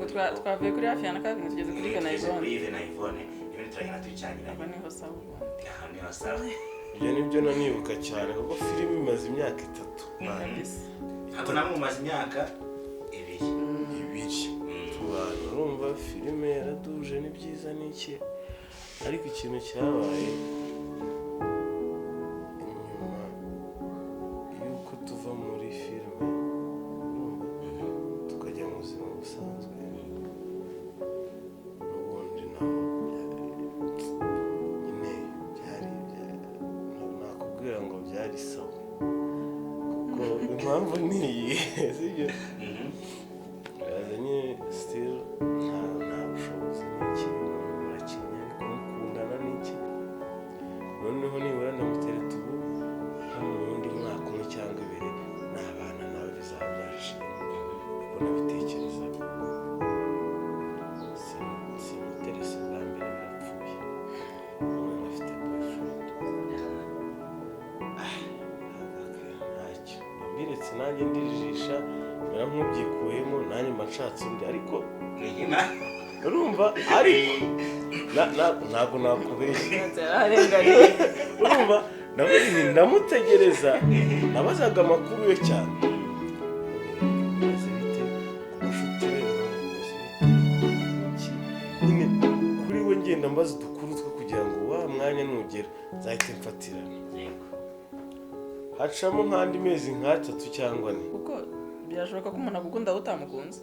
Twavuye kuri hafi ya na kabiri, tugeze kuri Yves na Tugeze kuri Yvonne. Yves na Yvonne, ibintu turagenda tubicyangiranye. Aba niho sawa ubundi. Aha niho sawa. Ibyo nibyo nanibuka cyane, kuko filime imaze imyaka 3. Kabisa. Ntabwo namwe mumaze imyaka 2. 2 tubana. Urumva filime yaraduje, ni byiza n'iki, ariko ikintu cyabaye nyuma y'uko tuva muri filime, urumva, tukajya mu buzima busanzwe, n'ubundi naho nyine byari nakubwira ngo byari sawa, kuko impamvu ni iyi, sibyo? Yazanye still nta bushobozi n'iki, umuntu murakinnye ariko mukundana n'iki. Noneho nibura ndamutereta ubu, nko mu wundi mwaka umwe cyangwa 2 nabana nawe bizaba byashimye, niko nabitekerezaga. Simuterese bwa mbere birapfuye, umwana afite boyfriend. Ntacyo mbiretse, nanjye ndijijisha, mera nk'ubyikuyemo, nanjye mba nshatse undi, ariko urumva, ariko ntabwo nakubeshya. Yararenganiye. Urumva, ndavuga nti ndamutegereza, nabazaga amakuru ye cyane, bimeze bite ku bashuti be, bimeze bite iki, nyine kuri we ngenda mbaza udukuru two kugira ngo wa mwanya nugera nzahite mfatirana. Hacamo nk'andi mezi nk'atatu cyangwa 4. Kuko birashoboka ko umuntu agukunda wowe utamukunze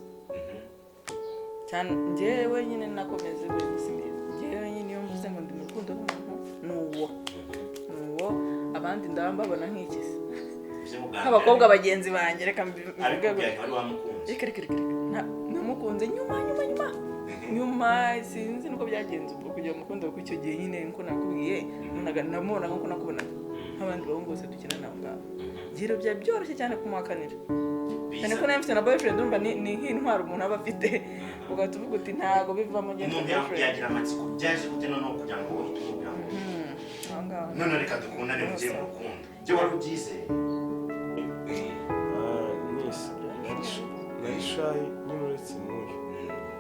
cyane. Njyewe nyine nakomeze wenda simbizi, njyewe nyine iyo mvuze ngo ndi mu rukundo n'umuntu, ni uwo, abandi ndaba mbabona nk'ikisi, nk'abakobwa bagenzi banjye, reka mbivuge Ariko gutya. wari wamukunze? Reka, reka, reka, reka. Namukunze nyuma, nyuma, nyuma, nyuma, sinzi nuko byagenze ubwo kugira ngo mukunde, kuko icyo gihe nyine nkuko nakubwiye namubonaga nkuko nakubonaga, nk'abandi bahungu bose dukina nabo ngabo. Rero byari byoroshye cyane kumuhakanira, cyane ko nawe mfite na boyfriend. Urumva ni nk'intwaro umuntu aba afite, ugahita uvuga uti ntago bivamo, ngenda Umuntu boyfriend. yagira amatsiko, byaje gute noneho kugira ngo uhite umubwira ngo Aho ngaho. none reka dukundane, mujye mu rukundo, ibyo wari ubyizeye? Nese nari shy nyine, uretse n'uyu,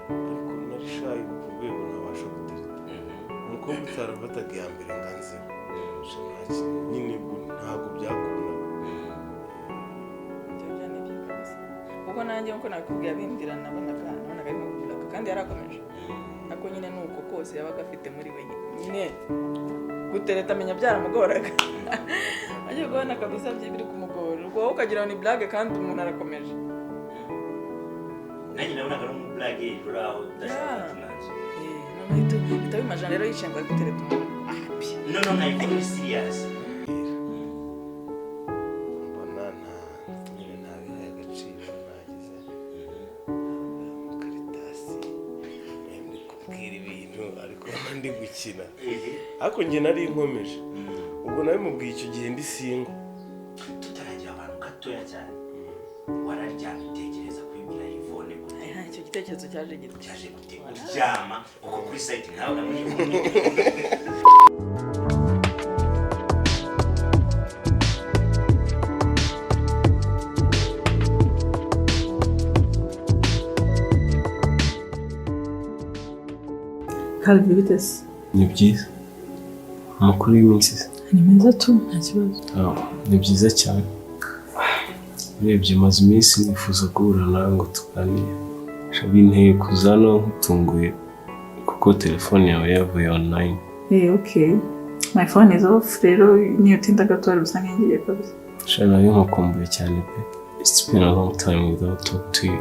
ariko nari shy ku rwego ntabasha gutereta umukobwa utarafataga iya mbere ngo anzeho. Nta kintu nyine, ubwo ntabwo byakundaga. Ibyo byo ni byo kabisa, kuko nanjye nkuko nakubwiye abimbwira, nabonaga arimo kubiraka kandi yarakomeje, ariko nyine ni uko kose yabaga afite muri we nyine gutereta, amenya byaramugoraga, agiye kubona kabisa biri kumugora, ubwo wowe ukagira ngo ni blague kandi umuntu arakomeje. Nanjye nabonaga ari umublague uri aho udashobora gufata umwanzuro. Noneho uhita wimajana rero yicaye ngo ari gutereta umuntu ahapi. Noneho nkahita muri serious. Mbona nta nyine ntabihaye agaciro, nagize mukaritasi ndi kubwira ibintu ariko ndi gukina, ariko njye nari nkomeje. Ubwo nabimubwiye icyo gihe ndi single. Tutaragira abantu gatoya cyane, wararyamye utekereza kubibwira Yvonne gute? Icyo gitekerezo cyaje gite? Cyaje gute uryama, kuko kuri site nawe muri Yvonne? Calvin, bite se? Ni byiza. Amakuru y'iminsi se? Ni meza tu, nta kibazo. Ah, ni byiza cyane. Urebye maze iminsi nifuza guhura nawe ngo tuganire. Sha, binteye kuza hano nkutunguye kuko telefone yawe yavuye online. Eh, okay. My phone is off rero, niyo utinda gato wari busange ngiye kabisa. Sha, nari nkukumbuye cyane pe. It's been a long time without talk to you.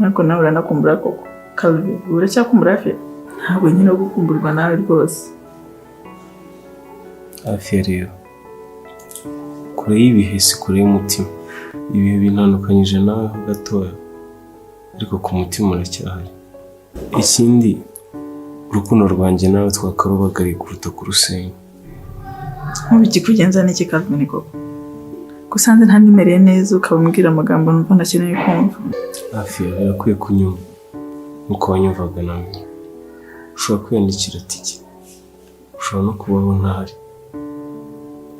Ariko nawe uranakumbura koko. Calvin, uracyakumbura hafi? Ntabwo nyine wo gukumburwa nawe rwose. Hafi ya rero. Kure y'ibihe si kure y'umutima. Ibihe bintandukanyije nawe ho gatoya, ariko ku mutima uracyahari. Ikindi, urukundo rwanjye nawe twakarubagariye kuruta kurusenya. Nkubu ikikugenza ni iki, Calvin, koko? Gusanze ntanimereye neza, ukaba umbwira amagambo numva ntakeneye kumva. Hafi ya birakwiye kunyumva nkuko wanyumvaga nawe. Ushobora kwiyandikira tike, ushobora no kubaho ntahari,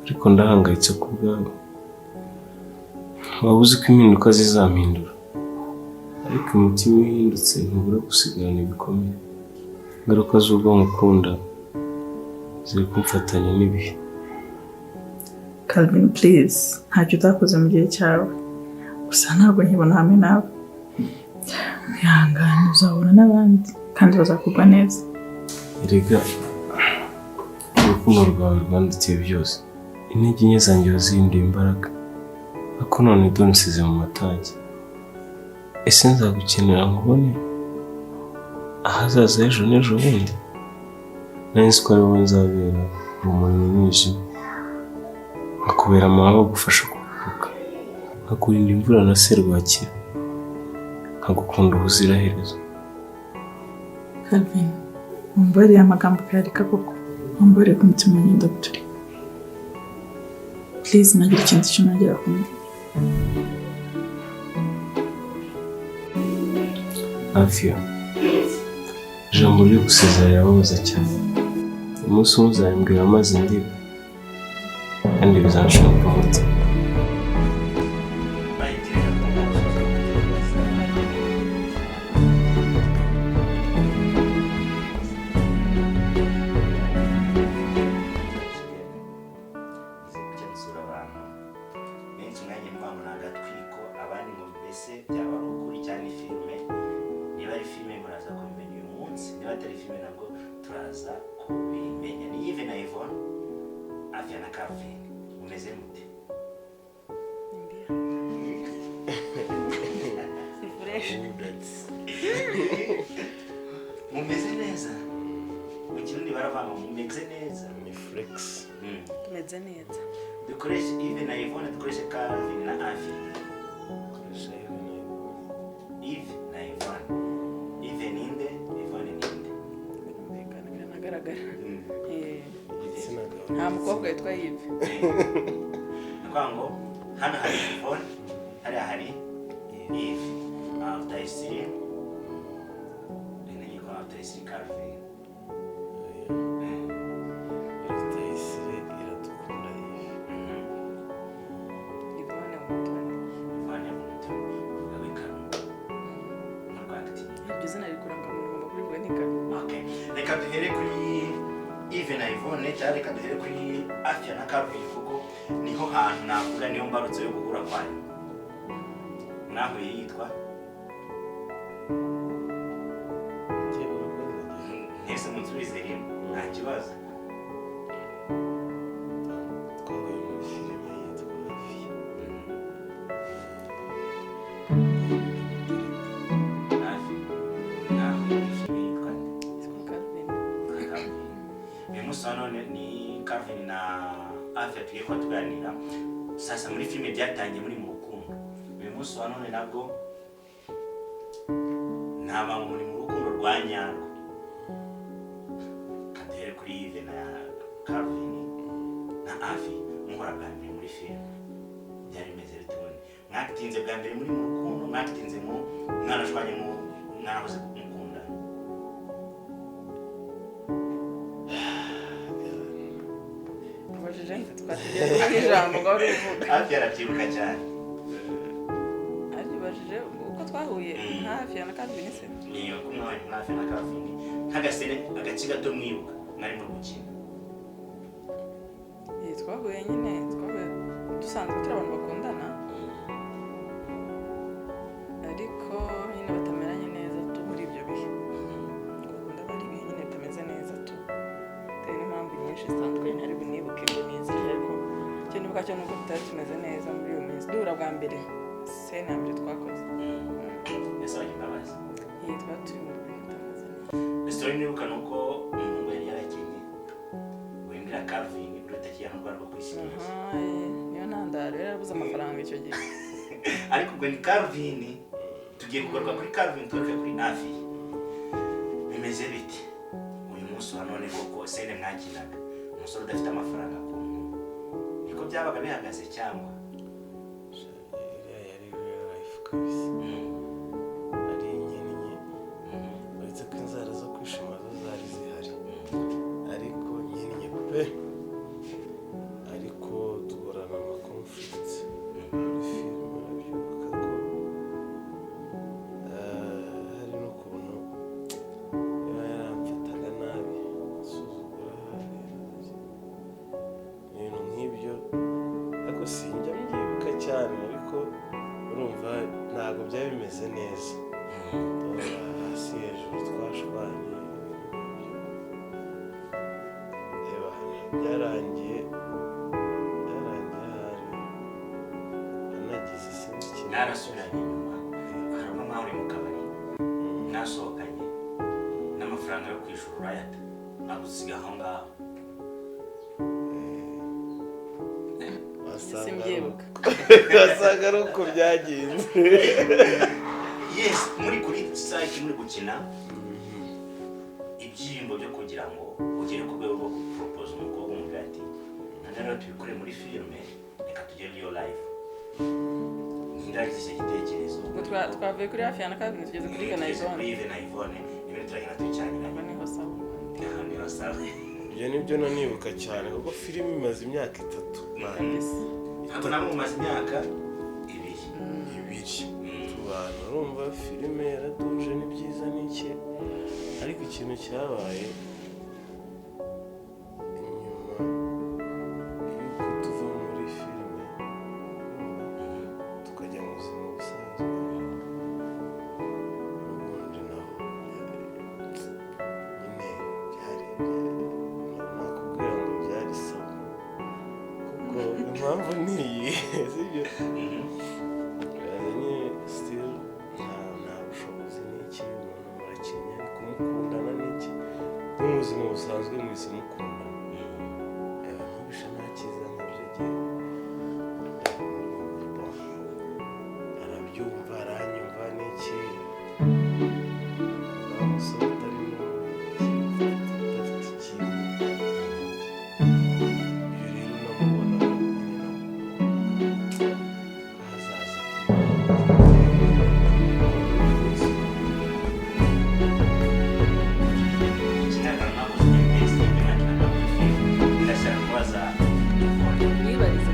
ariko ndahangayitse ku bwawe. Waba uzi ko impinduka zizampindura, Ariko umutima uhindutse ntubura gusigarana ibikomere. Ingaruka z'ubwonko ukunda ziri kumfatanya n'ibihe. Calvin, please, ntacyo utakoze mu gihe cyawe, gusa ntabwo nkibona hamwe nawe. Ihangane, uzahura n'abandi kandi bazakugwa neza. Erega urukundo rwawe rwandutiye byose, intege nke zanjye wazihinduye imbaraga, ariko none dore unsize mu matage. Ese nzagukenera nkubone ahazaza h'ejo n'ejo bundi? Nari nzi ko ari wowe nzabera urumuri mu mwijima, nkakubera amababa agufasha kuguruka, nkakurinda imvura na serwakira, nkagukunda ubuziraherezo. Calvin, wumva amagambo ukayareka koko? Wumva ko umutima ugenda guturika? Please, nagira ikintu cyo nongera kumbwira. Afia, ijambo ryo gusezera rirababaza cyane. Umunsi umwe uzabimbwira maze ndira, kandi bizanshoka umutima. Kujya gusura abantu benshi mwanya mvuga ngo ni agatwiko, abandi ngo mbese byaba ari ukuri cyane filime. Niba ari filime muraza kubimenya uyu munsi, niba atari filime nabwo turaza kubimenya. Ni Yves na Yvonne, Afia na Calvin, mumeze mute? Mumeze neza? Mu Kirundi baravanga mumeze neza. Ni flex. Tumeze neza. Dukoreshe Yves na Yvonne, dukoreshe Calvin na Afia. Koresha Yves na Yvonne. Yves na Yvonne. Yves ninde? Yvonne ninde? Birumvikana, biranagaragara. Igitsina gabo. Nta mukobwa witwa Yves. Ni ukuvuga ngo hano hari Yvonne, hariya hari Yves. Rutayisire, ntegeko Rutayisire Calvin. Rutayisire Iradukunda Yves. Yvonne Umutoni. Yvonne Umutoni, uvuga w'ikaruma mu rwagati. Iryo zina rikuranga umuntu, ugomba kurivuga ni Calvin. Okay. Reka duhere kuri Yves na Yvonne, cyangwa reka duhere kuri Afia na Calvin, kuko niho hantu navuga niyo mbarutso yo guhura kwayo. Mwahuye yitwa Njye urakoze. Mwese munsubize rimwe nta kibazo. Twahuye muri filime yitwa Afia. Hafi mwahuye muri filime yitwa nde? Yitwa Calvin. Calvin. Uyu munsi wa none ni Calvin na Afia tugiye kuba tuganira. Sasa muri filime byatangiye muri mu rukundo. Uyu munsi wa none nabwo naba muri mu rukundo rwa nyarwo. Kaduhere kuri Yves na Calvin na Afi, muhora bwa mbere muri filime byari bimeze bite ubundi? Mwatinze bwa mbere muri mu rukundo, mwatinze mu mwarashwanye, mu mwarahoze mukundana? Ubajije nde? Twategereje ijambo ngo wari uvuga. Afi arabyibuka cyane. Aribajije uko twahuye nka Afia na Calvin se? Niyo kumwe muri Afia na Calvin, nk'agasene agace gato mwibuka mwari muri gukina. Twahuye nyine, twahuye dusanzwe turi abantu bakundana, ariko nyine batameranye neza tu muri ibyo bihe. Twakunda bari ibihe nyine bitameze neza tu, bitewe n'impamvu nyinshi zitandukanye ntari bunibuke ngo ni izihe, ariko icyo nibuka cyo ni uko tutari tumeze neza muri iyo minsi duhura bwa mbere, sene ya mbere twakoze. Yasabye imbabazi. Twari turi mu bintu bitameze neza. Story nibuka ni uko umuhungu yari yarakenye wimbwira Calvin uratakira n'urwara rwo kwisiga. Aha, niyo ntandaro, yari yarabuze amafaranga icyo gihe. Ariko ubwo ni Calvin, tugiye kugaruka kuri Calvin, tugaruke kuri Afi. Bimeze bite uyu munsi wa none koko? Sene mwakinaga umusore udafite amafaranga ku nkumi, niko byabaga bihagaze cyangwa? Iriya yari real life kabisa. Ari inkennye, uretse ko inzara zo kwishima zo zari zihari, ariko nkennye pe, ariko duhorana ama conflict muri filime. Urabyibuka ko tuganira, ariko urumva ntabwo byari bimeze neza. Hasi hejuru twashwanye. Reba, byarangiye ahari anagize sinzi ikintu. Mwarasubiranye nyuma, hari ubwo mwahuriye mu kabari, mwasohokanye n'amafaranga yo kwishyura urayata, agusiga aho ngaho? Wasanga ari Simbyibuka. Wasanga ari uko byagenze. Yes, muri kuri site muri gukina, ibyiyumvo byo kugira ngo ugere ku rwego rwo guporopoza umukobwa, umubwira ati none rero tubikore muri filime, reka tujye real life, ntindagize icyo gitekerezo? Ubwo twavuye kuri hafi ya na kabiri tugeze kuri Yves na Tugeze Yvonne. kuri Yves na Yvonne, ibintu turagenda tubicanira. Ubwo niho sawa. Aha niho sawa. Ibyo nibyo nanibuka cyane, kuko filime imaze imyaka 3. Kabisa. Ntabwo namwe mumaze imyaka 2. 2 tubana. Urumva filime yaraduje, ni byiza n'iki, ariko ikintu cyabaye nyuma y'uko tuva muri filime, urumva, tukajya mu buzima busanzwe, n'ubundi naho nyine byari nakubwira ngo byari sawa, kuko impamvu ni iyi, sibyo? Nyine still nta bushobozi n'iki, umuntu murakinnye ariko mukundana n'iki, no mu buzima busanzwe mwese mukundana. Ntubishe nta cyiza nkabyo. Gihe arabyumva, aranyumva n'iki, wa musore utarimo udafite ikintu. Ibyo rero namubonaga nyine namubonaga ahazaza. Ikigaragara mwakoze muri best ibyo nakinaga muri filime. Ndashaka kubaza Yvonne. Mwibarize.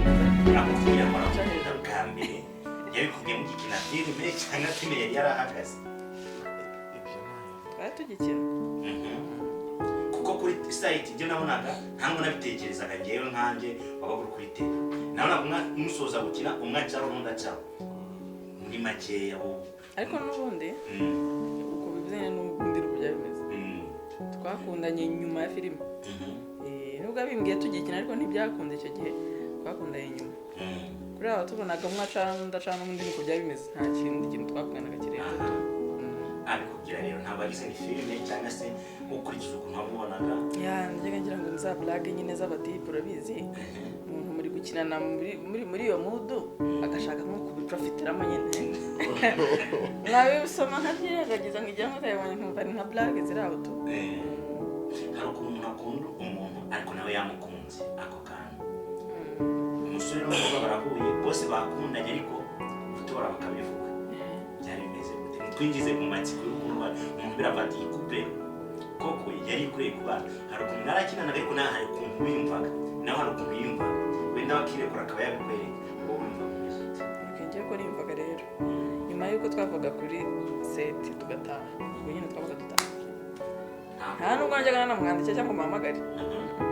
Akubwira ngo arakunda bwa mbere, yabikubwiye mugikina filime cyangwa filime yari yarahagaze? Ibyo ntayo. Twari tugikina. Kuko kuri site ibyo nabonaga ntabwo nabitekerezaga ngewe nkanjye wabaga uri kuri tele, nabonaga umwe musoza gukina, umwe acaho n'undi acaho, muri makeya wowe. Ariko n'ubundi uko bivuze nyine n'ubundi uko byari bimeze, twakundanye nyuma ya filime. Nubwo abimbwiye tugikina, ariko ntibyakunze icyo gihe, twakundanye nyuma. Kuri aba tubonaga umwe acana undi acana undi, niko byari bimeze, nta kindi kintu twakundanaga kirenze tu. Abikubwira rero ntabwo agize ni filime cyangwa se ukurikije ukuntu wamubonaga? Ya, njyaga ngira ngo ni za blague nyine z'abatipe, urabizi, umuntu muri gukinana muri iyo mood agashaka nko kubiprofitiramo nyine, mwabisoma nkabyirengagiza, nkigira nk'utayibonye, nkumva ni nka blague ziri aho tu. Hari ukuntu umuntu akunda umuntu ariko nawe yamukunze ako kantu. Umusore n'umukobwa barahuye, bose bakundanye, ariko gutora bakabivuga, byari bimeze gute? Twinjize mu matsiko y'ukuntu umuntu biravuga ati iyi couple koko yari ikwiye kubana. Hari ukuntu mwarakinanaga, ariko nawe hari ukuntu wiyumvaga, nawe hari ukuntu yiyumvaga, wenda bakirekura akaba yabikwereka. Wowe wumva umeze ute? Okay, ngiye ko niyumvaga rero nyuma y'uko twavaga kuri set tugataha, ubwo nyine twabaga dutaha, nta nubwo najyaga nanamwandikira cyangwa ngo muhamagare,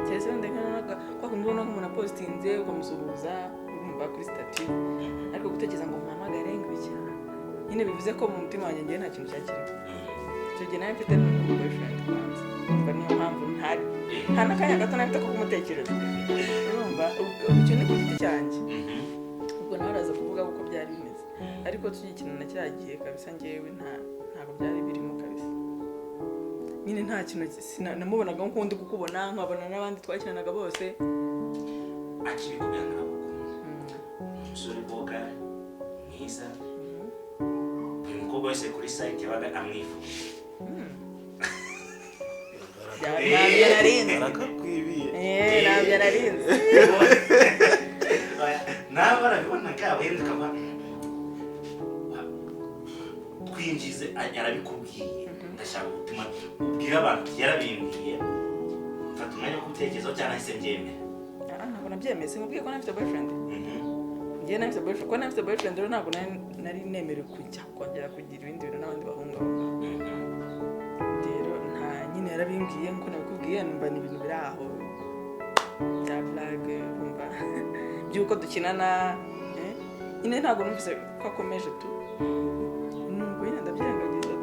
keretse wenda nkanaga kwa kundi ubona nk'umuntu apositinze ukamusuhuza, urumva, kuri status, ariko gutekereza ngo muhamagare ngo ibiki, nyine bivuze ko mu mutima wanjye ngewe nta kintu cyakirimo. Icyo gihe nari mfite n'umu boyfriend kwanza, urumva, niyo mpamvu ntari nta n'akanya gato nari mfite ko kumutekereza. Urumva, icyo ni ku giti cyanjye. Ubwo nawe araza kuvuga uko byari bimeze, ariko tugikina na kiriya gihe kabisa ngewe ntabwo byari birimo kabisa. Nyine nta kintu namubonaga nk'uko ndi kukubona, nkabona n'abandi twakinanaga bose. Akibikubwira ngo aragukunda, umusore boga mwiza, buri mukobwa wese kuri site yabaga amwifuza. Ntabyo narinzi. Arakakwibiye. Ntabyo narinzi. Nawe barabibonaga wenda ukaba twinjize arabikubwiye. Ndashaka gutuma ubwira abantu uti yarabimbwiye, mfata umwanya wo kubitekerezaho cyangwa nahise mbyemera. Ah, ntabwo nabyemeye, sinkubwiye ko nafite boyfriend. Njyewe nafite boyfriend, ko nafite boyfriend rero ntabwo nari nemerewe kujya kongera kugira ibindi bintu n'abandi bahungu aho ngaho. Rero nta nyine yarabimbwiye nkuko nabikubwiye, numva ni ibintu biri aho bya blague, numva by'uko dukinana. Nyine ntabwo numvise ko akomeje tu, nubwo nyine ndabyirengagiza.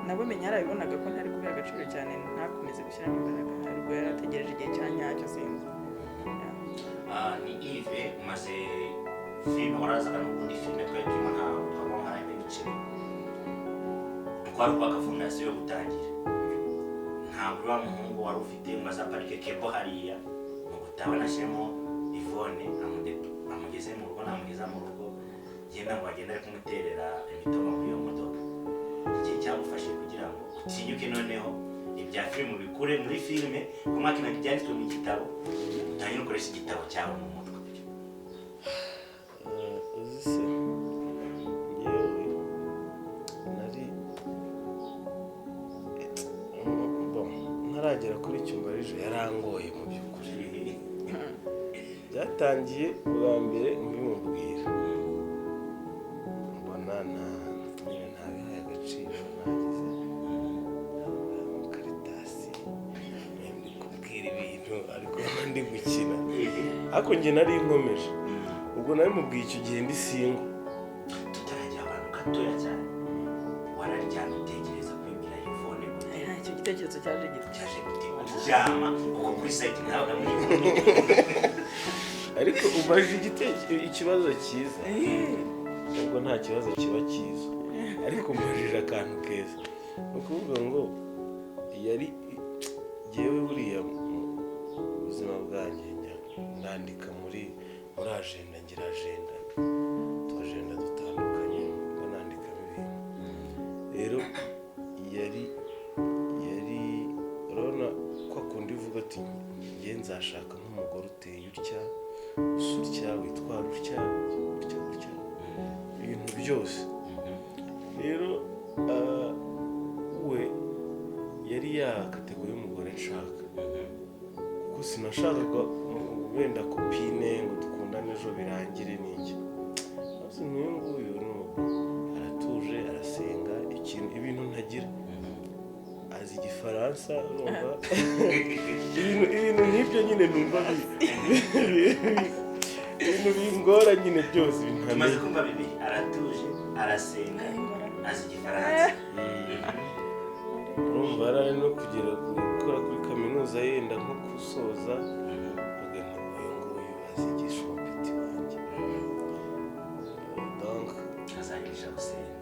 Nabo menya yarabibonaga ko ntari kubiha agaciro cyane, ntakomeze gushyiramo imbaraga. Hari ubwo yari ategereje igihe cya nyacyo, sinzi. Ah, ni Yves umaze filime warazaga n'ubundi filime twari turimo, ntawe twaba nkarimo ibice kwari ukubaka fondasiyo yo gutangira. Ntabwo uriya muhungu wari ufite ngo azaparike kebo hariya mu gutaha nashyiremo Yvonne amugeze mu rugo, namugeza mu rugo genda ngo agende ari kumuterera imitoma kuri iyo modoka. Iki cyagufashije kugira ngo utinyuke noneho ibya filime ubikure muri filime, ko mwakinaga ibyanditswe mu gitabo, utangire ukoresha igitabo cyawe mu mutwe? Uzi se, yewe nari bon, ntaragera kuri Cyumbarije yarangoye mu by'ukuri. Byatangiye bwa mbere mbimubwira mbona nta nyine ntabihaye agaciro, nagize mukaritasi ndi kubwira ibintu ariko ndi gukina, ariko njye nari nkomeje. Ubwo nabimubwiye icyo gihe ndi single. Tutaragira abantu gatoya cyane, wararyamye utekereza kwibwira Yvonne gute? Icyo gitekerezo cyaje gito. Cyaje gute uryama, kuko kuri site ntabaga muri kumwe? Ariko ubajije ikibazo cyiza, nubwo nta kibazo kiba cyiza, ariko mbajije akantu keza. Ni ukuvuga ngo yari jyewe buriya mu buzima bwanjye njya nandika muri agenda, ngira agenda, utu agenda dutandukanye mba nandikamo ibintu. Rero yari urabona ko akunda ivuga ati: "Njye nzashaka nk'umugore uteye utya, usa utya, witwara utya, gutya gutya," ibintu byose. Rero we yari ya catégorie y'umugore nshaka, kuko sinashakaga wenda copine ngo dukundane ejo birangire n'iki. Maze n'uyu nguyu ni ubu aratuje, arasenga, ikintu ibintu ntagira, azi Igifaransa, urumva ibintu nk'ibyo nyine numva ibintu bingora nyine byose Tumaze bintamenya. kumva bibiri: aratuje, arasenga, azi Igifaransa. Urumva yari ari no kugera gukora kuri kaminuza, yenda nko gusoza, mvuga nti uyu nguyu azigisha umupeti wanjye. Donc azagisha gusenga.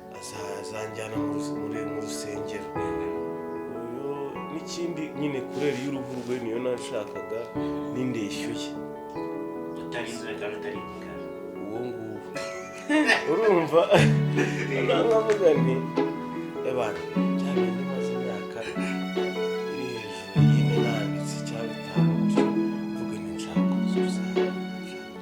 Azanjyana mu rusengero. Uyu n'ikindi nyine, couleur y'uruhu rwe niyo nashakaga, n'indeshyo ye. Utari inzobe kandi utari igikara. Uwo nguwo urumva nkavuga nti ebana bya bindi maze imyaka iri hejuru y'ine nanditse cyangwa 5 gutyo, mvuga nti nshaka kuzuza, nshaka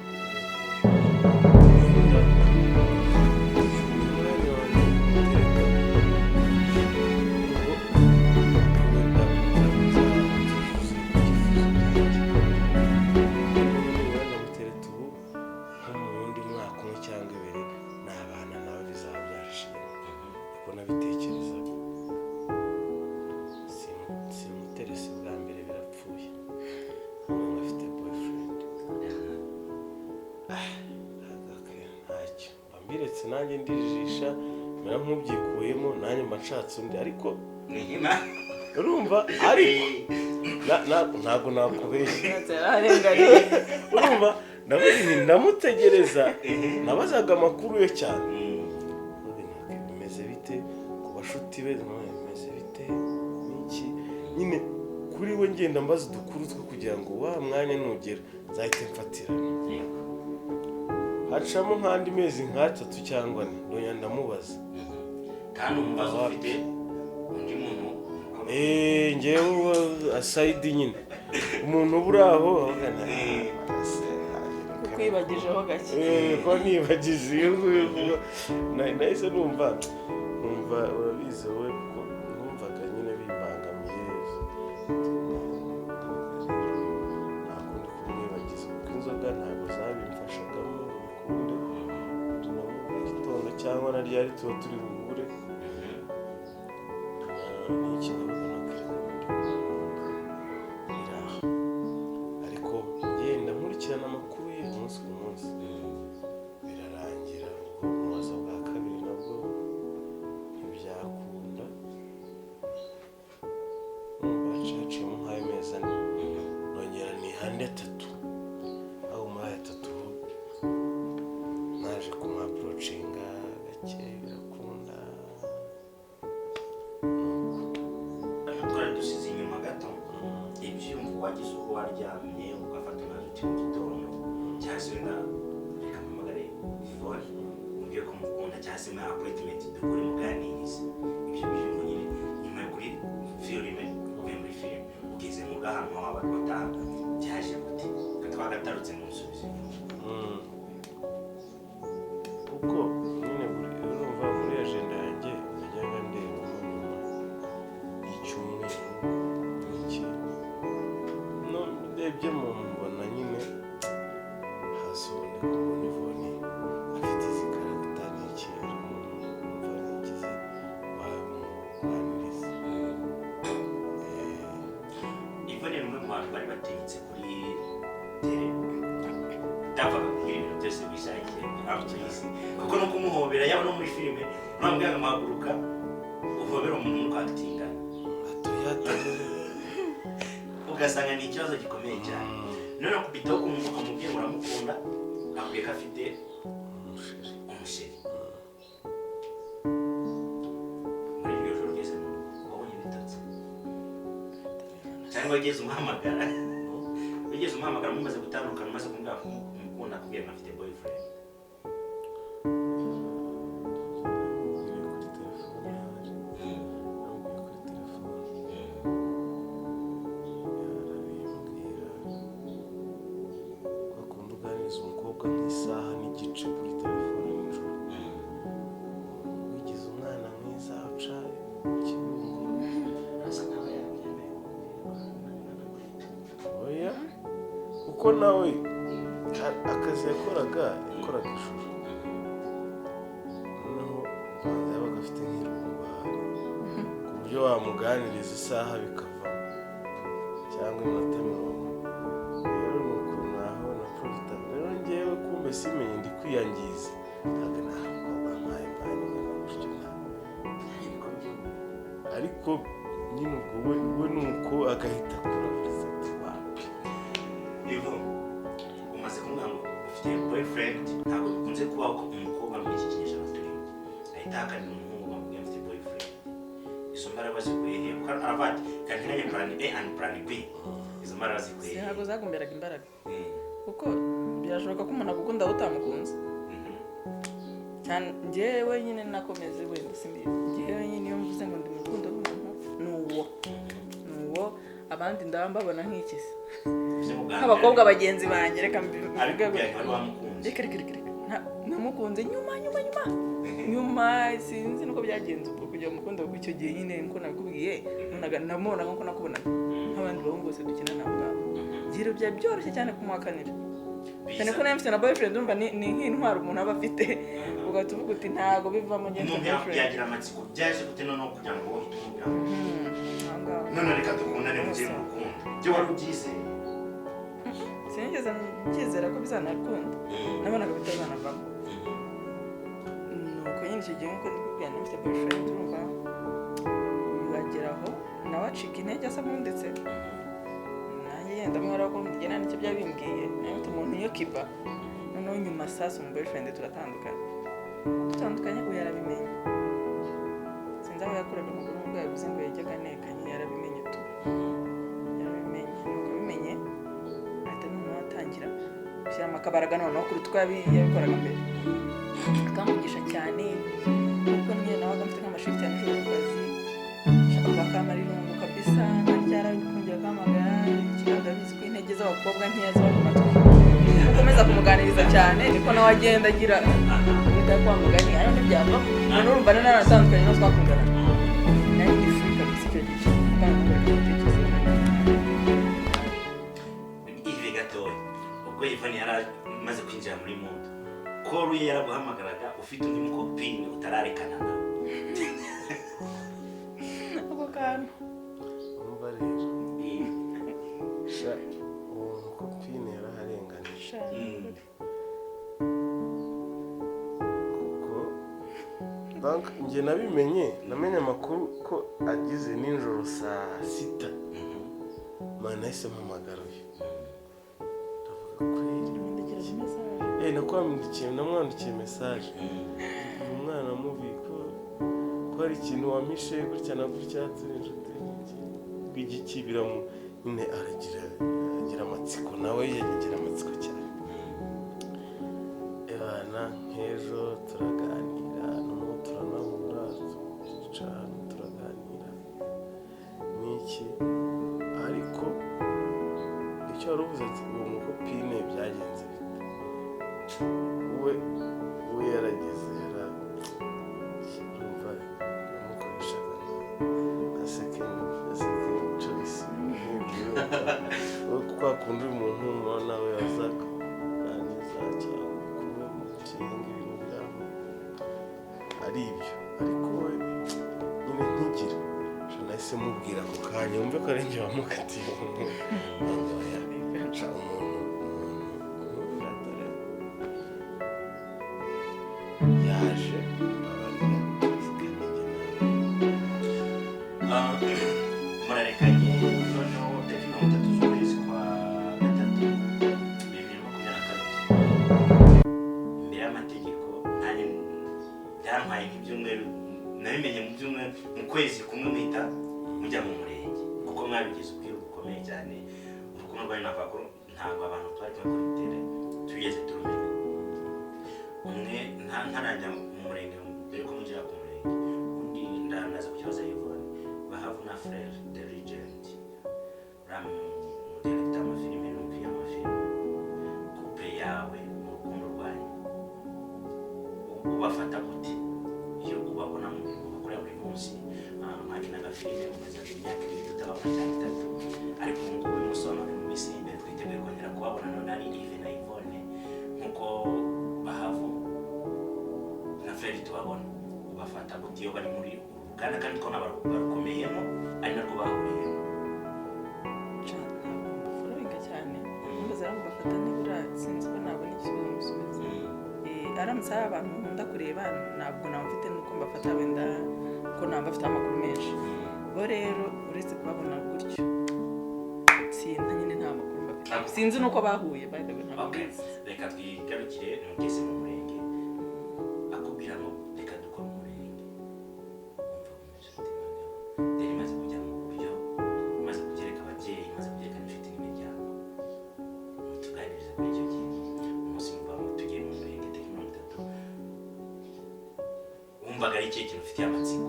umwanya wanjye gutereka ubwo wenda nzazuza ibyifuzo byanjye. Nibura ndamutereta ubu nko mu wundi mwaka umwe cyangwa 2 nabana nawe bizaba byarashimye, niko nabitekerezaga. Simuterese bwa mbere birapfuye, umwe afite boyfriend. Ntacyo mba mbiretse, nanjye ndijijisha mera nk'ubyikuyemo, nanjye mba nshatse undi, ariko Ni nkima. urumva, ariko ntabwo nakubeshya. Yararenganiye. Urumva ndavuga nti ndamutegereza, nabazaga amakuru ye cyane. Mvuga nti, "Okay, bimeze bite ku bashuti be? None bimeze bite?" N'iki nyine kuri we ngenda mbaza udukuru two kugira ngo wa mwanya nugera nzahite mfatirana. Hacamo nk'andi mezi nk'atatu cyangwa 4, ndongera ndamubaza. Kandi umubaza ufite undi muntu? Eee, ngewe uba aside nyine, umuntu uba uri aho avuga nti, Kukwibagijeho gake. Ko nibagize iyo nguyu nahise numva urabizi wowe, kuko numvaga nyine bimbangamiye. Nta kundi kumwibagiza, kuko inzoga ntabwo zabimfashagamo ngo bikunde. Turi na mu gitondo cyangwa na ryari tuba turi buhure n'iki, ndavuga nakereka ndi iri aho, ariko ngenda nkurikirana amakuru ye umunsi ku munsi. Birarangira. Wagize ubwo waryamye ugafata umwanzuro uti mu gitondo, cyangwa se wenda reka mpamagare Yvonne mubwire ko mukunda, cyangwa se mwa appointment dukore muganirize ibyo byiyumvo nyine nyuma yo kuri filime, uvuye muri filime ugeze mu gahantu waba watahaga, byaje gute? Twagatarutse mu nsubizo. Kuko nyine urumva muri agenda yanjye najyaga ndebamo nyuma y'icyumweru n'iki, no ndebye mu mbona nyine hasi ubundi kubona Yvonne afite izi caractère n'iki, ari umuntu numva nigize wamuganiriza. Yvonne ni umwe mu bantu bari batinyitse kuri terrain, utapfaga kubwira ibintu byose wishakiye aho, kuko no kumuhobera, yaba no muri filime uramubwira ngo muhaguruka uhobere umuntu uri kwactinga, ugasanga ni ikibazo gikomeye cyane. None kubitaho ukamubwira ngo uramukunda, akubwiye ko afite umuchéri. Muri iryo joro ugeze mu rugo wabonye ibitotsi, cyangwa wigeze umuhamagara mumaze gutandukana, umaze kumubwira ko umukunda, akubwira ngo afite boyfriend? Namubwiye kuri telefone ahari, namubwiye kuri telefone, yarabimbwira ko akunda uganiriza umukobwa nk'isaha n'igice kuri telefone nijoro, wigize umwana mwiza uca ikibungo. Asa nkaho yabyemeye. Oya, kuko nawe akazi yakoraga, yakoraga ijoro, noneho ubanza yabaga afite nk'irungu ahari, ku buryo wamuganiriza isaha bikavamo cyangwa iminota 40. Rero ni ukuntu aho na profita rero ngewe kumbe simenye ndi kwiyangiza, ntabwo nta mukobwa mpaye umwanya ungana gutyo ntabwo, ariko nyine ubwo we ni uko agahita akuravuza ati wapi. Ivo, umaze kumubwira ngo ufite boyfriend. Ntabwo bikunze kubaho ko umukobwa muri iki kinyejana turimo ahita ahakanira umuhungu bamubwira afite boyfriend. Izo mbaraga zikuye he? Kuko aravuga ati kandi ntajya plan A and plan B. Izo mbaraga zikuye he? Ntabwo zagomberaga imbaraga, kuko birashoboka ko umuntu agukunda wowe utamukunze cyane. Njyewe nyine nakomeze wenda simbizi, njyewe nyine iyo mvuze ngo ndi mu rukundo n'umuntu, ni uwo, abandi ndaba mbabona nk'ikisi Bivuze ngo bwa mbere nk'abakobwa bagenzi banjye, reka mbivuge. Abikubwira ntiwari wamukunze? Reka, reka, reka, reka. Namukunze nyuma, nyuma, nyuma, nyuma. Sinzi nuko byagenze ubwo kugira ngo mukunde, kuko icyo gihe nyine nkuko nabikubwiye namubonaga nkuko nakubonaga, nk'abandi bahungu bose dukina nabo ngabo. Rero byari byoroshye cyane kumuhakanira, cyane ko nawe mfite na boyfriend. Urumva ni nk'intwaro umuntu aba afite, ugahita uvuga uti ntabwo bivamo, njye mfite Umuntu boyfriend. yagira amatsiko, byaje gute noneho kugira ngo wowe uhite umubwira ngo Aho ngaho. none reka dukundane, mujye mu rukundo? Ibyo wari ubyizeye? Sinigeze mbyizera ko bizanakunda, nabonaga bitazanavamo. Nuko nyine icyo gihe nkuko ndikubwira nari mfite boyfriend, urumva bibageraho nawe acika intege, asa nk'undetse nanjye yenda mwara ko mugena nicyo byaba bimbwiye, nawe mfite umuntu iyo kiba. Noneho nyuma sasa umu boyfriend turatandukana, dutandukanye ubu yarabimenye, sinzi aho yakuraga amakuru nubwo yabivuze ngo yajyaga anekanye, yarabimenye tu, yarabimenye. Nuko abimenye ahita noneho atangira gushyiramo akabaraga noneho kuruta uko yabikoraga mbere, akamvugisha cyane, kuko nyine nabaga mfite nk'amashift ya nijoro ku kazi, shaka bakamara irungu kabisa, nkaryara kongera akahamagara. Ikigaragara bizi ko intege z'abakobwa nkeya ziba mu matwi, ukomeza kumuganiriza cyane niko nawe agenda agira guhita kwa mugani, ariko ntibyavamo. None urumva nari naratandukanye n'uwo twakundanaga, nari ndi free kabisa icyo gihe, kandi nkumva gutekereza. Ive gatoya, ubwo Yvonne yari amaze kwinjira muri mood, call ye yaraguhamagaraga ufite undi mucopine utararekana nawe? Ako kantu. Urumva rero sha, uwo mucopine yaraharenganije, Sha. Kuko donc njye nabimenye, namenye amakuru ko agize nijoro saa 6. Mana, nahise mpamagara uyu, ndavuga kweri. Mwandikira message. Namwandikiye message: uyu mwana mubi, ko hari ikintu wampishe gutya na gutya, turi inshuti n'iki, igiki biramu Nyine agira amatsiko, nawe yagira amatsiko cyane. Ebana nk'ejo turaganira, noneho turanahura, turicara ahantu turaganira n'iki. Ariko icyo wari uvuze ati uwo mucopine byagenze bite, we yarageze urumva yamukoreshaga nka second choice. Kwa kundi umuntu nawe aza kuganiriza cyangwa kuba mukinga ibintu byabo ari ibyo, ariko we nyine nkigira nahise mubwira ako kanya, wumve ko ari njye wamukatiye. Umuntu umuntu nkunda, dore yaje, mbabarira, kandi njye nawe. Murarekanye noneho tariki 30 z'ukwezi kwa gatatu 2022 imbere y'amategeko. Nanjye byantwaye nk'ibyumweru, nabimenye mu byumweru, mu kwezi kumwe muhita mujya mu murenge, kuko mwabigize ubwiru bukomeye cyane. Urukundo rwanyu navuga ko ntabwo abantu twari kumwe kuri terrain tugeze turumenya. Umwe ntarajya mu murenge, mbere ko mugera ku murenge, undi ndaza ku kibazo. Yvonne Bahavu na Frere the Legend, uriya mudirector w'amafilime n'umukinnyi w'amafilime, couple yawe mu rukundo rwanyu ubafata gute iyo ubabona mu mirimo bakora buri munsi? Mwakinaga filime mumaze imyaka 2 tutababona cyangwa 3, ariko ubu ngubu uyu munsi wa none mu minsi iri imbere twiteguye kongera kubabona none ari Yves na Yvonne nk'uko Bahavu na Frere tubabona. Ubafata gute iyo bari muri uru ruganda, kandi twabona barukomeyemo, ari narwo bahuriyemo? Ntabwo mbafollowinga cyane. Mbaza rero mbafata nibura, sinzi ko nabona igisubizo musubiza. Aramutse ari abantu nkunda kureba, ntabwo naba mfite nuko mbafata, wenda ko naba bafite amakuru menshi. Bo rero uretse kubabona gutyo, sinta nyine nta makuru mbafite, sinzi nuko bahuye, by the way, ntabwo Okay. mbizi. Reka twigarukire mugeze mu murenge, akubwira ngo reka dukore umurenge, wumva umeze ute noneho? Rero imaze kujya mu buryo, imaze kubyereka ababyeyi, imaze kubyereka n'inshuti n'imiryango, mutuganirize kuri icyo kintu. Umunsi muva ngo tugiye mu murenge tariki 30, wumvaga ari ikihe kintu ufitiye amatsiko?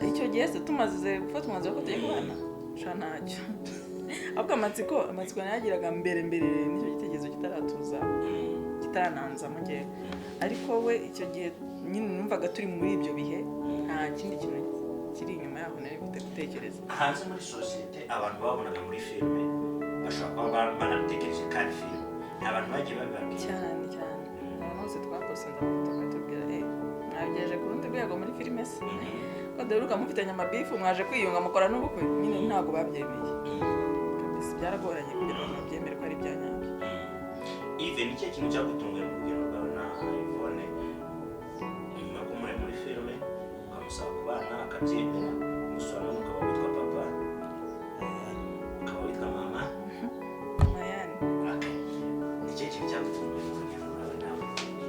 Icyo gihe se tumaze gufata umwanzuro ko tugiye kubana? Sha, ntacyo. Ahubwo amatsiko nayagiraga mbere mbere n'icyo gitekerezo kitaratuza, kitarananzamo ngewe. Ariko we icyo gihe nyine numvaga turi muri ibyo bihe, nta kindi kintu kiri inyuma yaho nari mfite gutekereza. Hanze muri sosiyete abantu babonaga muri filime bashobora kuba banabitekereje ko ari filime, nta bantu bagiye babibabwira? Cyane cyane, abantu bose twaposinze amafoto bakatubwira: "Eh, mwabigejeje ku rundi rwego muri filime se, ko duheruka mufitanye amabeef, mwaje kwiyunga mukora n'ubukwe?" Nyine ntabwo babyemeye kabisa, byaragoranye kugira ngo babyemere ko ari ibya nyabyo. Yves, ni ikihe kintu cyagutunguye mu rugendo rwawe na Yvonne nyuma yo kumureba muri filime, ukamusaba kubana akabyemera, umusura none ukaba witwa papa, ukaba witwa mama? Mayani. Okay. Ni ikihe kintu cyagutunguye mu rugendo rwawe nawe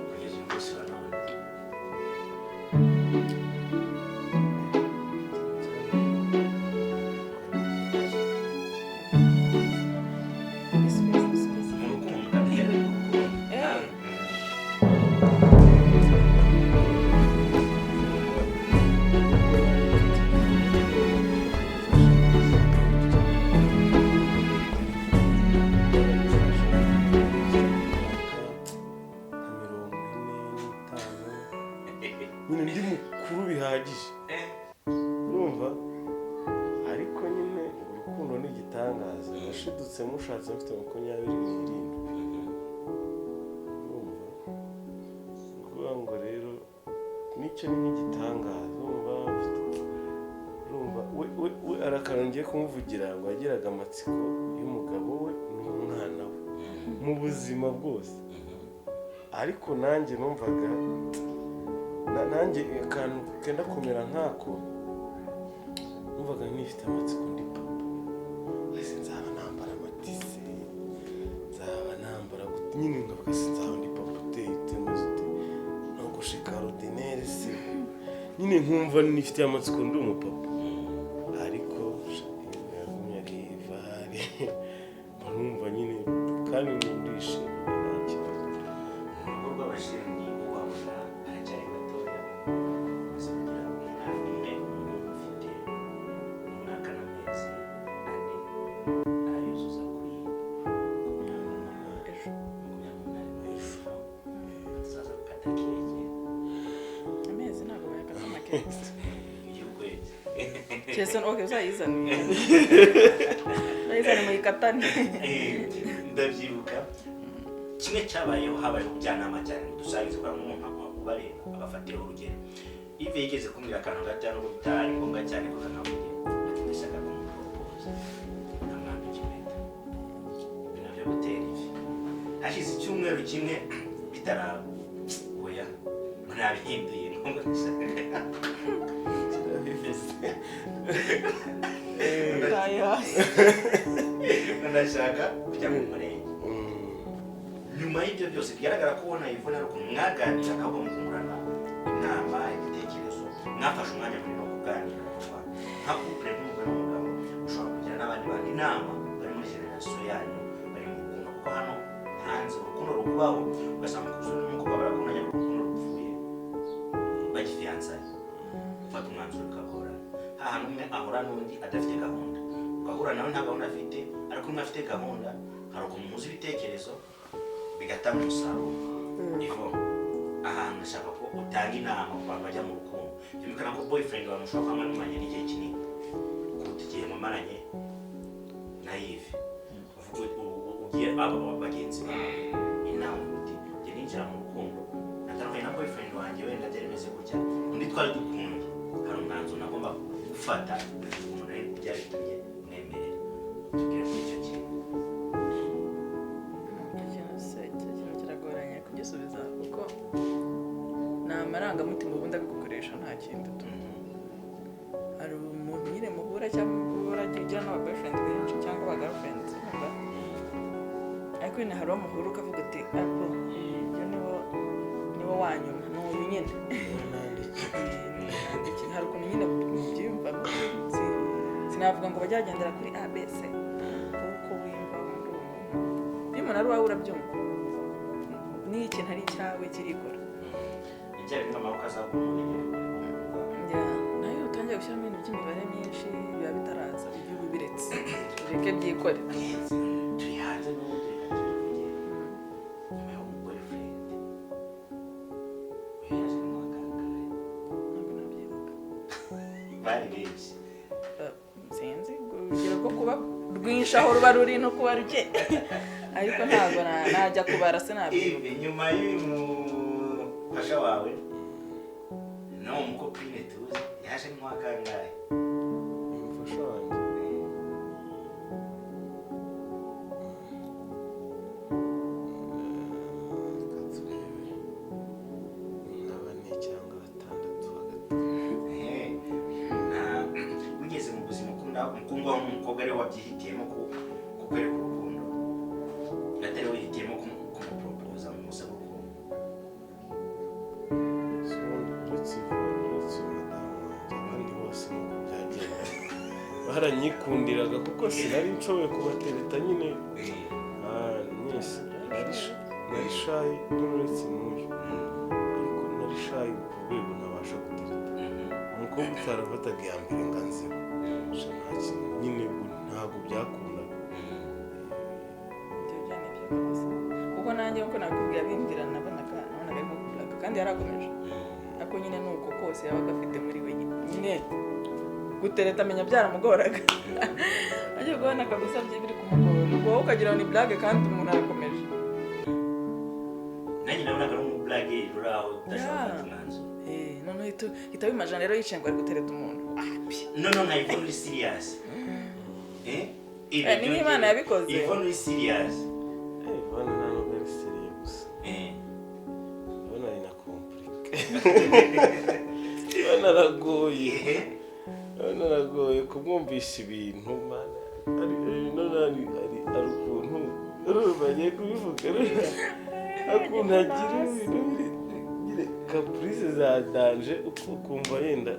kugeza uyu munsi wa none? Mu rukundo kabwira urukundo. Eh. Nka 45 nyine ndi mukuru bihagije, urumva. Ariko nyine urukundo ni igitangaza. Nashidutse mushatse mfite 27, urumva. Ni ukuvuga ngo rero nicyo ni nk'igitangaza, urumva urumva we arakantu ngiye kumuvugira ngo yagiraga amatsiko y'umugabo we n'umwana we mu buzima bwose. Ariko nanjye numvaga nanjye akantu kenda kumera nk'ako, numvaga nifite amatsiko ndi papa ese nzaba nambara amatise, nzaba nambara gute? Nyine nkavuga se nzaba ndi papa uteye ute, meze ute, nogosheka ordinaire se nyine. Nyine nkumva nifitiye amatsiko, ndi umupapa, ariko sha, yagumye ari ivare, nkumva nyine kandi ndishimye, nta kibazo. Mu rugo rw'abasheni wabona aracyari gatoya, amaze kugira umwana umwe, umuhungu ufite umwaka n'amezi 4, arayuzuza kuri 28. Ejo. 28 ejo tuzaza gukata keke. Amezi ntabwo bayakata amakeke. Y'ukwezi. Keretse okay, uzayizane, uzayizane muyikatane. Ndabyibuka kimwe cyabayeho, habayeho ubujyanama cyane ngo dusangize kwa nk'umuntu ubareba abafatiraho urugero. Yves yigeze kumbwira akantu gato, nubwo bitari ngombwa cyane ko kanavuge, ati ndashaka kumuporopoza nkamwambika impeta, ibintu byo gutera ivi. Hashize icyumweru kimwe bitaraba, oya, ngo nabihinduye, ngo ndashaka Kirabivuze. Taye hasi. Ngo ndashaka kujya mu murenge. Nyuma y'ibyo byose bigaragara ko ubona Yvonne ari ukuntu mwaganira, ahubwo mukungurana inama, ibitekerezo, mwafashe umwanya munini wo kuganira kuva nka couple, nk'umugore n'umugabo. Ushobora kugira n'abandi bantu inama bari muri generation yanyu, bari mu rukundo, kuko hano hanze urukundo rukubaho ugasanga umusore n'umukobwa barakundanye, ariko urukundo rupfuye bagifiyansaye, gufata umwanzuro bikagorana. Hahantu umwe ahura n'undi adafite gahunda, ugahura nawe nta gahunda afite, ariko umwe afite gahunda, hari ukuntu muhuza ibitekerezo bigatanga umusaruro. Ivo, ahantu ndashaka ko utanga inama ku bantu bajya mu rukundo. Byumvikana ko boyfriend wawe mushobora kuba mumanye n'igihe kinini kuruta igihe mumaranye na Yves. Uvuga ugiye aba bagenzi bawe inama, uvuga uti njye ninjira mu rukundo natandukanye na boyfriend wanjye, wenda byari bimeze gutya, undi twari dukunda, hari umwanzuro nagomba gufata, umuntu rero byari bitumye mwemerera. Tubwire kuri icyo kintu. Icyo kintu se, icyo kintu kiragoranye kugisubiza kuko ni amarangamutima ubundi abigukoresha, nta kindi tu. Hari umuntu nyine muhura cyangwa muhura ugira n'aba boyfriend benshi cyangwa aba girlfriend, urumva? Ariko nyine hari uwo muhura ukavuga uti apo ibyo niwo wa nyuma, ni uyu nyine. Hari ukuntu nyine mubyiyumvamo. Sinavuga ngo bajya bagendera kuri abc, kuko wiyumva muri uwo muntu. Iyo umuntu ari uwawe urabyumva, n'iyo ikintu ari icyawe kirikora. Icyari n'amaboko azaguha. Yeah, nayo utangiye gushyiramo ibintu by'imibare myinshi biba bitaraza, ujye uba ubiretse, ureke byikore. Turi hanze n'ubundi, reka tubivuge. Nyuma yo boyfriend uyu yaje mu wa kangahe? Ntabwo nabyibuka. Bari benshi. Sinzi urugero rwo kuba rwinshi aho ruba ruri no kuba ruke, ariko ntabwo najya kubara, sinabyibuka. Ibi nyuma y'uyu mufasha wawe n'uwo mukopine tuzi, yaje mu wa kangahe? Umufasha wanjye, reka turebe, ni nka bane cyangwa batandatu hagati. Ehe, wigeze mu buzima ukunda umukundwa w'umukobwa ariwe wabyihitiyemo kukwereka urukundo, atari we wihitiyemo kumuporopoza mu musaba urukundo? So, uretse Yvonne, uretse madamu wanjye, abandi bose nuko byagenda baranyikundiraga kuko sinari nshoboye kubatereta nyine. Mwese nari shy nyine, uretse n'uyu, ariko nari shy ku rwego ntabasha gutereta. Umukobwa utarafataga iya mbere ngo anzeho, sha, nta kintu nyine, ubwo ntabwo byakundaga. Ibyo byo ni byo kabisa, kuko nanjye nkuko nakubwiye, abimbwira nabonaga arimo kuburaga kandi yarakomeje, ariko nyine ni uko kose yabaga afite muri we nyine gutereta, amenya byaramugoraga, agiye kubona kabisa bye biri kumugora, ubwo wowe ukagira ngo ni blague kandi umuntu arakomeje. Nanjye nabonaga ari umuburage uri aho udashobora gufata umwanzuro. Noneho hita wimajana rero yicaye ngo ari gutereta umuntu, api. None nka Yvonne uri serious. Eh? Ni nk'Imana yabikoze. Yvonne uri serious. Yvonne nta nubwo ari sérieux gusa. Yvonne ari na compliqué. Yvonne aragoye. Yvonne aragoye kumwumvisha ibintu, mana. None ari ukuntu, urumva agiye kubivuga, ukuntu agira ibintu biri Nyine caprice za danger, uko ukumva yenda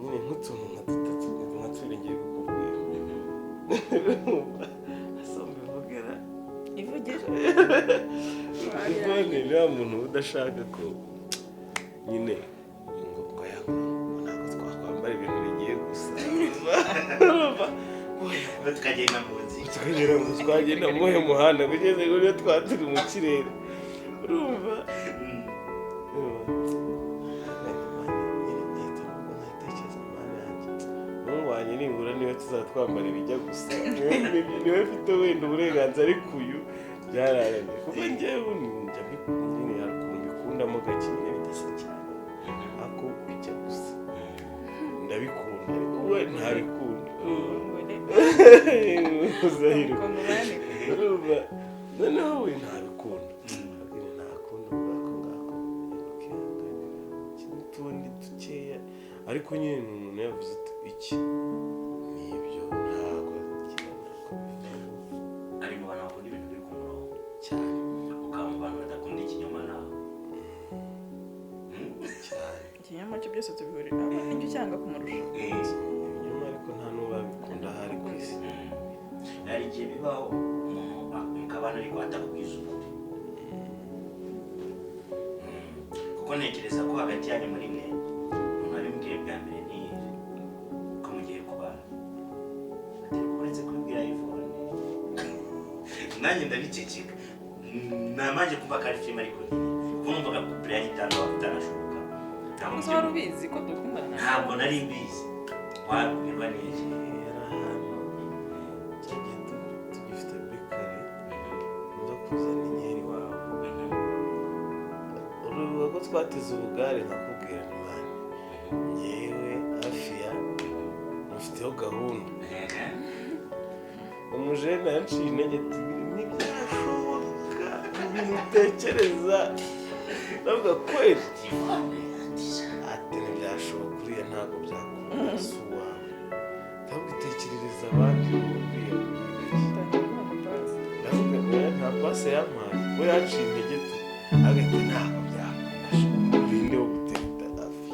nyine nk'utuntu nka dutatu, nka tubiri ngiye kukubwira. Asa mbivugera. Ivugire. Yvonne ni wa muntu uba udashaka ko nyine ngo ya ngo ntabwo twakwambara ibintu bigiye gusa. Urumva? Oya, tukagenda mu nzira. Tukagera ngo twagenda mu muhe muhanda kugeza ngo niyo twaba turi mu kirere, urumva? Umuhungu wanjye nibura niwe tuzaba twambara ibijya gusa, niwe mfite wenda uburenganzira, ariko uyu byararangiye, kuko njyewe njya nyine hari ukuntu mbikundamo gake nyine bidasa cyane, ariko bijya gusa ndabikunda, ariko we ntabikunda. Uzahirwa. Kongomani. Urumva, noneho we ntabikunda. Abwira ntakunda ubwako ngako ukihanganira n'utundi dukeya, ariko nyine ni umuntu yavuze ati iki ni ibyo, ntabwo ntabwo bivamo. Ari mu bantu bakunda ibintu biri ku murongo. Cyane. Ukaba mu bantu badakunda ikinyoma nawe. Cyane. Ikinyoma cyo byose tubihurira aho, nicyo cyanga kumurusha. Ibinyoma, ariko nta n'uwabikunda ahari ku isi. Hari igihe bibaho umuntu mukabana ariko atakubwiza ukuri. Kuko ntekereza ko hagati yanyu muri mwe umuntu wabimbwiye bwa mbere ni ko mugiye kubana, ati uretse kubibwira Yvonne nanjye ndabiceceka. Namanje kumva ko ari filime, ariko nyine kuko numvaga couple yari itanu itanashoboka. Ntabwo Gusa wari ubizi ko dukundana? Ntabwo nari mbizi, wabibwirwa n'iki? Yari ahantu cyagiye tugifite bakery, nza kuzana inkeri iwawe. Uribuka ko twateze ubugare, nkakubwira nti man, ngewe hafi ya mufiteho gahunda. Umujene yanciye intege ati ntibyashoboka ibintu utekereza. Ndavuga kweli, ati ntibyashoboka, uriya ntabwo byakunda, si uwawe. Ndavuga itekerereza abandi uriya. Ndavuga ngo oya, nta pase yampaye, we yanciye intege tu, agati ntabwo byakunda, urinde wo gutereta hafi.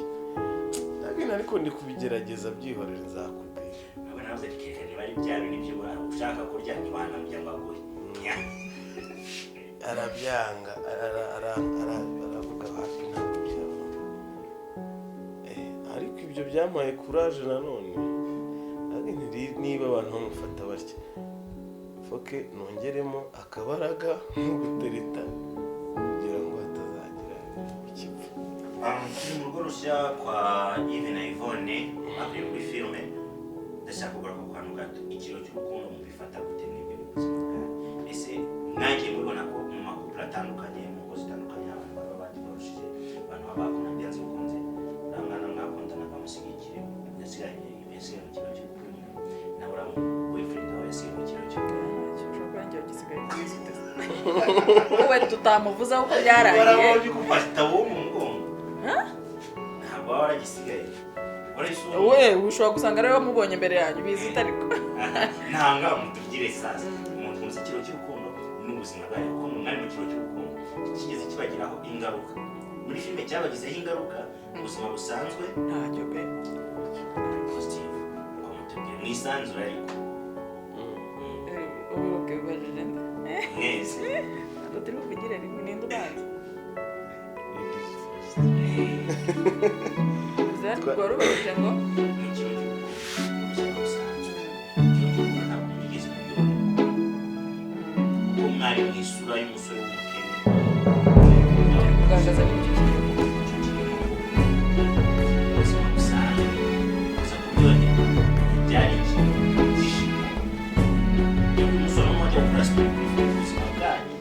Ndavuga ariko ndi kubigerageza, byihorere, nzakubwira. Ntabwo navuze ati kereka niba ari bya bintu byo ushaka kurya, ntiwanambya ngo aguhe. Arabyanga, aravuga hafi ntabwo byaba. Ariko ibyo byampaye courage nanone. Ariko niba abantu bamufata batya, foke nongeremo akabaraga nko gutereta kugira ngo hatazagira ikipfa. Turi mu rugo rushya kwa Yves na Yvonne bavuye muri filime. Ndashaka kugaruka ku kantu gato. Ikiro cy'urukundo mubifata gute mwebwe mu buzima bwanyu? Ese mwagiye mubibona ko mu ma couple atandukanye, mu ngo zitandukanye, abantu baba badivorushije, abantu baba bakundana byanze bikunze, uriya mwana mwakundanaga amusigaye yasigaranye, yasigaye mu kiro cy'urukundo, nawe uriya boyfriend wawe yasigaye mu kiro cy'urukundo? Ushobora kuba njye wagisigaye ku isi ute? Wowe tutamuvuzeho ko byarangiye. Warabonye ko ufata wowe mu mugongo, ntabwo waba waragisigaye. Warahise ubona. We ushobora gusanga ariwe wamubonye mbere yanyu, bizi ute ariko? Ntanga mutubwire sasa, umuntu muzi ikiro cy'urukundo n'ubuzima bwawe, kuko mu mwari mu kiro cy'urukundo kigeze kibagiraho ingaruka muri filime, cyabagizeho ingaruka mu buzima busanzwe? Ntacyo pe. Positive ngo mutubwire mwisanzure ariko. Ubu ubajije nde? Mwese. Ntabwo turi buvugire rimwe, ninde ubanza? Ladies first. Wari ubajije ngo Mu kiro cy'urukundo mu buzima busanzwe, ikiro cy'urukundo ntabwo mwigeze kuryoherwa kuko mwari mu isura y'umusore w'umukene. Turi kugaragaza n'icyo kintu. Ubuzima busanzwe gusa kuryoherwa byari ikintu byishimo. Iyo umusore umwe ajya gukora siporo kuri filime, ubuzima bwanyu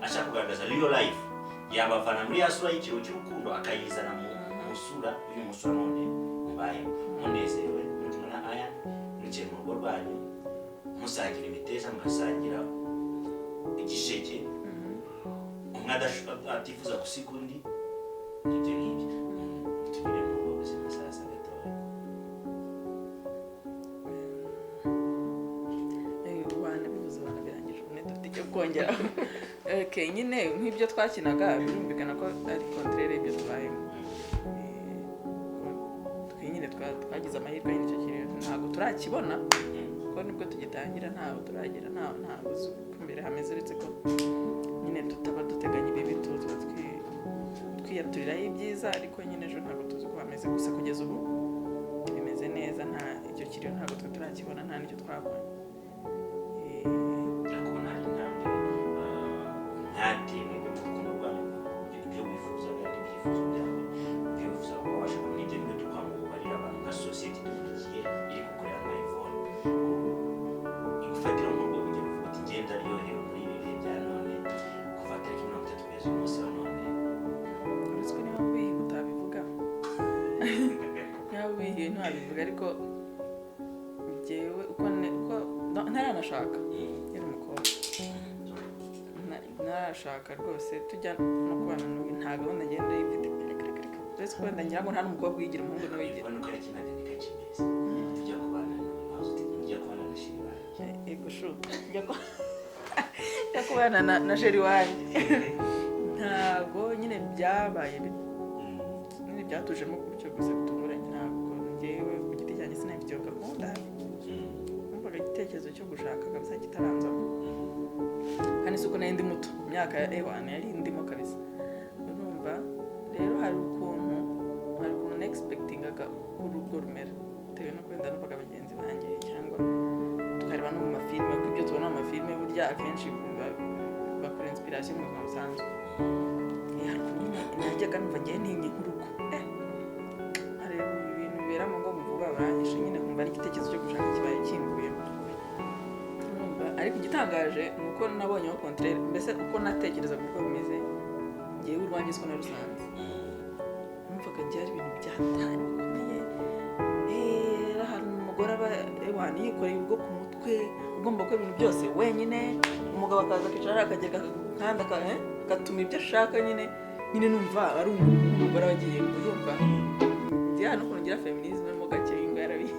ashaka kugaragaza real life, yabavana muri ya sura y'ikiro cy'urukundo akayizana mu sura y'uyu musore. None mubayeho munezerewe muri kumwe na aya, mwicaye mu rugo rwanyu, musangira imiteja, mugasangira igisheke, umwe atifuza gusiga undi, ibyo ngibyo. Tugire mu rugo buzima sasa gatoya. Wanabivuze, wanabirangije, ubu dufite icyo Kongera, okay, nyine nk'ibyo twakinaga birumvikana ko ari contraire y'ibyo tubayemo. Twe nyine twagize amahirwe nyine, icyo kintu ntabwo turakibona kuko nibwo tugitangira, ntabwo turagera, ntabwo uzi uko imbere hameze, uretse ko nyine tutaba duteganya ibibi, tuba twiyaturiraho ibyiza, ariko nyine ejo ntabwo tuzi uko hameze. Gusa kugeza ubu bimeze neza, nta icyo kiriyo ntabwo twe turakibona, nta n'icyo twabonye. Ariko hari intambwe mwateye mu rukundo rwanyu, ibyo wifuzaga n'ibyifuzo byawe, ibyo wifuzaga kuba washaka n'ibyo bimwe tukangubarira abantu nka sosiyete idukurikiye iri gukorera nka Yvonne igufatira nk'urwo rugero, uvuga uti ngenda ryohewe muri ibi bihe bya none kuva tariki 30 kugeza uyu munsi wa none? Uretse ko niba ubihiye utabivuga, niba ubihiye ntiwabivuga, ariko njyewe uko ntaranashaka, yari umukobwa, ntarashaka rwose, tujya no kubana n'ubu nta gahunda ngenda yifite, reka reka reka, uretse ko wenda ngira ngo nta n'umukobwa uyigira, umuhungu niwe uyigira. Yvonne uko yakinaga ntikakimeze tujya kubana n'uyu, tujya kubana na chéri wanjye. Ego shu, njya kubana na chéri wanjye, ntago nyine byabaye nyine byatujemo gutyo gusa bitunguranye. Ntabwo njyewe ku giti cyanjye sinafite iyo gahunda, numvaga igitekerezo cyo gushaka kabisa kitaranzamo, kandi si uko nari ndi muto, imyaka ya ewana yari ndimo kabisa. Urumva rero hari ukuntu nexpectingaga uko urugo rumera, bitewe no wenda numvaga bagenzi banjye cyangwa tukareba no mu mafilime, kuko ibyo tubona mu mafilime burya akenshi bakora inspiration mu buzima busanzwe. Hari ukuntu nyine najyaga numva ngiye ntinye nk'urugo, nkareba ibintu bibera mu ngo vuba baranyishe, nyine nkumva n'igitekerezo cyo gushaka kibaye kimvuyemo. Urumva, ariko igitangaje ni uko nabonyeho contraire, mbese uko natekerezaga uko bimeze, ngewe urwanjye siko narusanze. Numvaga ngewe ari ibintu byatari bikomeye, ahantu umugore aba ewana yikoreye urugo ku mutwe, ugomba gukora ibintu byose wenyine, umugabo akaza akicara akagera kandi agatuma ibyo ashaka nyine. Nyine numva ari umugore aba agiye, urumva njye hano ukuntu ngira feminisme mo gake ngo yarabizi,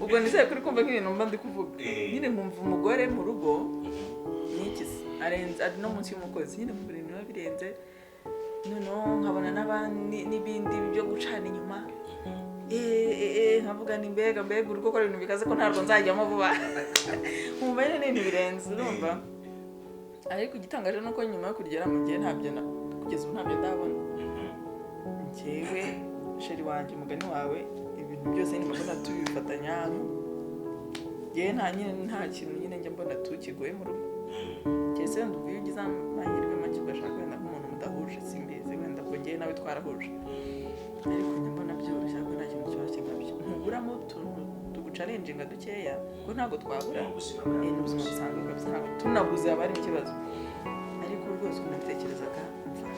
ubwo nizeye kuri kumva nk'ibintu mba ndi kuvuga. Nyine nkumva umugore mu rugo ni iki se, arenze, ari no munsi y'umukozi, nyine nkumva ibintu biba birenze. Noneho nkabona n'abandi n'ibindi byo gucana inyuma, nkavuga ni mbega mbega urugo ko ari ibintu bikaze, ko ntabwo nzajyamo vuba, nkumva nyine ni ibintu birenze, urumva. Ariko igitangaje ni uko nyuma yo kugera mu gihe ntabyo kugeza ubu ntabyo ndabona. Njyewe chéri wanjye, umugani wawe, ibintu byose nyine mbona tubifatanya, njyewe nta nyine nta kintu nyine njya mbona tukigoye mu rugo, keretse wenda ubwo iyo ugize amahirwe make ugashaka wenda nk'umuntu mudahuje, simbizi, wenda ubwo njyewe nawe twarahuje, ariko njya mbona byoroshye, ariko nta kintu cyoroshye nkabyo, ntuburamo utuntu tuguchallenginga dukeya, kuko ntabwo twabura. Ni ubuzima. Ni ubuzima busanzwe kabisa, ntabwo tunabuze haba hari ikibazo, ariko rwose ukuntu nabitekerezaga, mva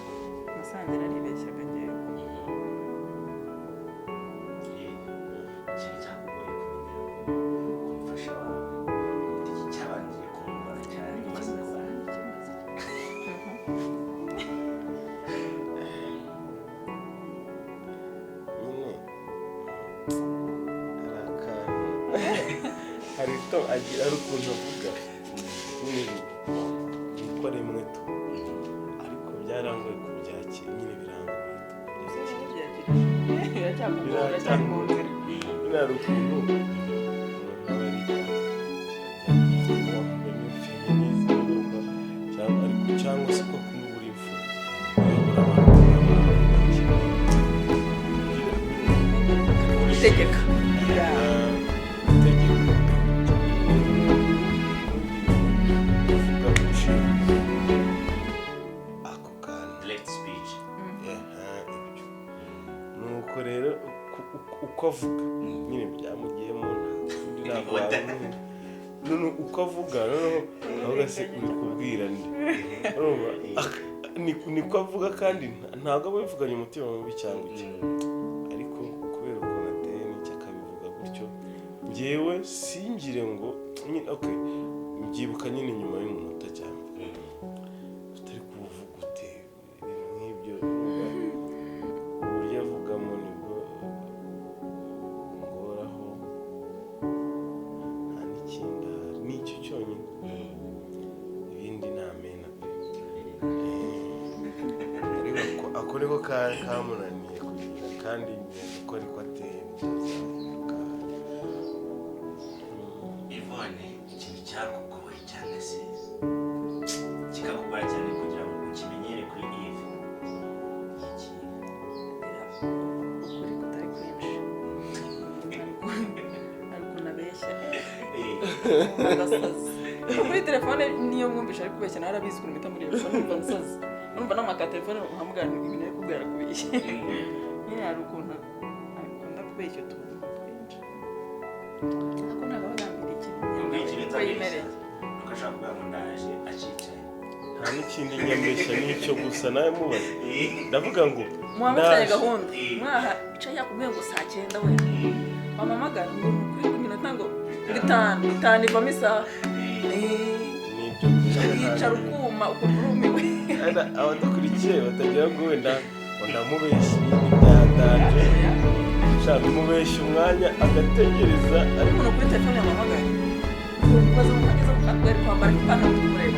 nasanze naribeshyaga njyewe. Ikintu cyakugoye kumenyera ko umufasha wawe, iki cyabangiye kumugora cyane umaze kubana? Nyine hari akantu, hari ito agira, hari ukuntu avuga nyine niko rimwe tu, ariko byarangoye kubyakira, nyine birangoye tu kubyakira. Biracyakugora, uracyari mu nzira. Nyine hari ukuntu umuntu aba ari feminisme urumva, cyangwa ariko cyangwa se ko kumwe uri imfura uyobora abantu. Gutegeka. Itegeko uvuga gucira ako kantu. Direct speech. Eha, ibyo nuko rero uko avuga nyine byamugiyemo, nta ntabwo wabimenya. None uko avuga noneho navuga se uri kubwira nde? Urumva, niko avuga, kandi ntabwo aba yavuganye umutima mubi cyangwa iki, ariko kubera ukuntu ateye n'icyo akabivuga gutyo, njyewe singire ngo nyine okay, mbyibuka nyine nyuma y'umunota cyane utari kuvuga ute ibintu nk'ibyo. Urumva, uburyo avugamo nibwo ngoraho, nta n'ikindi ahari, nicyo cyonyine. niko kamunaniye kugira, kandi nkeka ko ariko ateye, bitazahinduka. Yvonne, ikintu cyakugoye cyane se, kikakugora cyane kugira ngo ukimenyere kuri Yves, ni ikihe? Ukuri kutari kwinshi, ariko unabeshya agasazi kuri telefone. Niyo mwumvisha ari kubeshya, nawe arabizi ukuntu mpita mureba, numva nsazi, numva namaka telefone nkamubwira nti ibintu ari kubwira arakubeshya nyine. Hari ukuntu akunda kubeshya utuntu twinshi, ariko ntabwo aba agambiriye ikintu. Ubwo ikintu Uko yimereye. Nuko ashobora kuvuga ngo ndaje, acicaye. Nta n'ikindi nyambeshya, n'icyo gusa. Nawe mubaze, ndavuga ngo Muba mufitanye ndaje. gahunda, mwaha ica yakubwiye ngo saa 9, we wampamagara ngo ni ukuri iminota ngo 5, 5 ivamo isaha. Nibyo gusa. Ukicara ukuma, ukumva urumiwe. Wenda abadukurikiye batagira ngo wenda ngo ndamubeshya ibindi byatanje. Shaka mubeshya umwanya agategereza, ariko Umuntu kuri telefone yamuhamagaye, ubaza mu kageze mu kantu, ari kwambara ipantaro, kumureba.